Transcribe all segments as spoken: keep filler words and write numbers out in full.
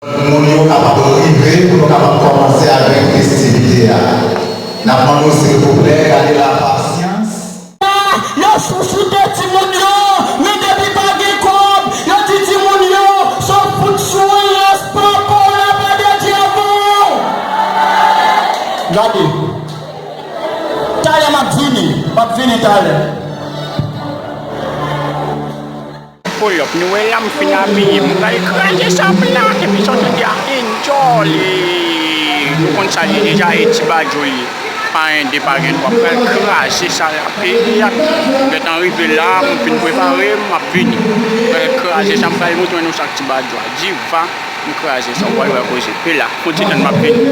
Moun yo kapab rive pou nou kapab kòmanse avèk festivite a. N ap mande w silvouplè gade la pasyans. Yo chouchoute timoun yo, men depi pa gen kòb, yo di timoun yo, se w fout sou yon espanpo, lapè de Dye avè w. Gade. Talè m ap vini, m ap vini talè. Pull up, nou wè la m fin abiye, m pral kraze sa pla, epi sa w tande a enjoy. Nou konn sa li deja e ti badjo li. Pa gen de, pa gen twa, m pral kraze sa la, peyi a. M gentan rive la, m fin prepare, m ap vini. M pral kraze sa, m pral montre nou sa k ti badjo a. Diva, m kraze sa, w pral wè koze. Pe la, fon ti tann, m ap vini.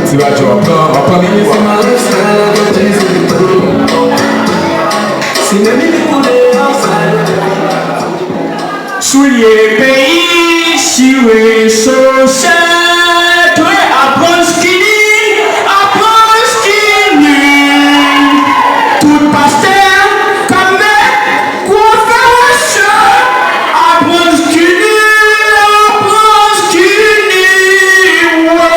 Ti badjo, pran, pran mikwo a. Soulye peyi chire sosèt, wi, aprann skinny, aprann skinny. Tout pastè k ap met gwo fè wè sè, aprann skinny, aprann skinny, wi.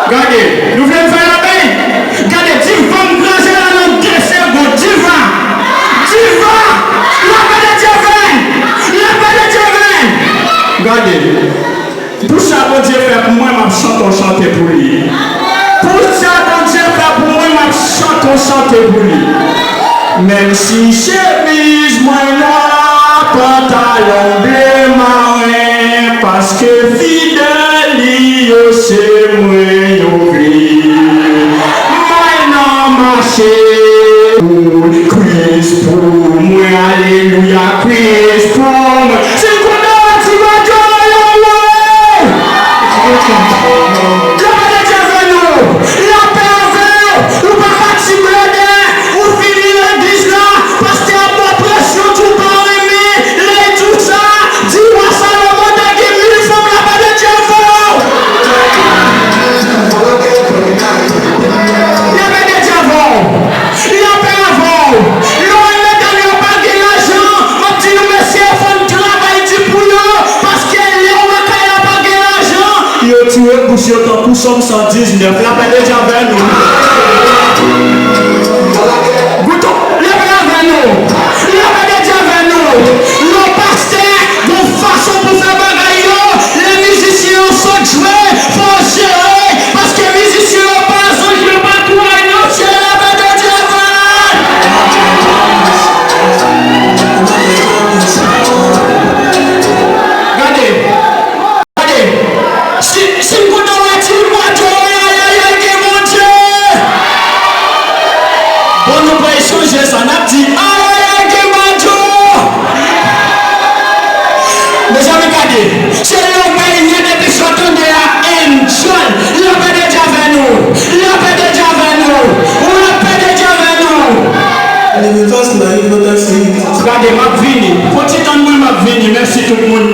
Gade, nou vle m fè labay? Gade, Diva m kraze la nan de segonn. Diva! Diva! Lapè de Dye avè n! Lapè de Dye avè n! Gade, pou sa Bondye fè pou mwen, m ap chante yon chante pou li. Pou sa Bondye fè pou mwen, m ap chante yon chante pou li. Menm si chemiz mwen nwa, pantalon ble maren, paske fidèl li yo se mwen yo vle. M al nan mache pou Kris pou mwen, alelouya, Kris pou mwen. Si l kontan, ti badjo, yo, yo. Lapè de Dye avè nou. Lapè avè w. Ou pa ka ti blòdè. Ou vini legliz la. Pastè ap ba w presyon, tou pa renmen. Lè l di w sa, di w a Salomon te gen mil fanm, lapè de Dye avè w. Lapè de Dye avè w. Lapè avè w. Lè w wè medam yo pa gen lajan, m ap di nou, mesye, fò n travay di pou yo, paske lè w wè kay la pa gen lajan, yo tire bouch yo tankou Sòm san diznèf. Lapè de Dye avè nou. Bouton, lapè avè nou. Lapè de Dye avè nou. Lè w pastè, gon fason pou fè bagay yo. Lè mizisyen yo sot jwe, fò w jere, paske mizisyen yo pa zanj, yo pa kouray nan syèl, lapè de Dye avè n. Gade, gade, si, si m kontan wè ti moun mwa dyo, ayayay, gen Bondye. Bon, nou pral chanje sa, n ap di, ayayay, gen Bondye. Mezanmi, gade, se lè w bay nèt epi sa w tande a, enjoy. Lapè de Dye avè nou. Lapè de Dye avè nou. Lapè de Dye avè nou. Gade, m ap vini. Pran ti tan mwen, m ap vini. Mèsi tout moun.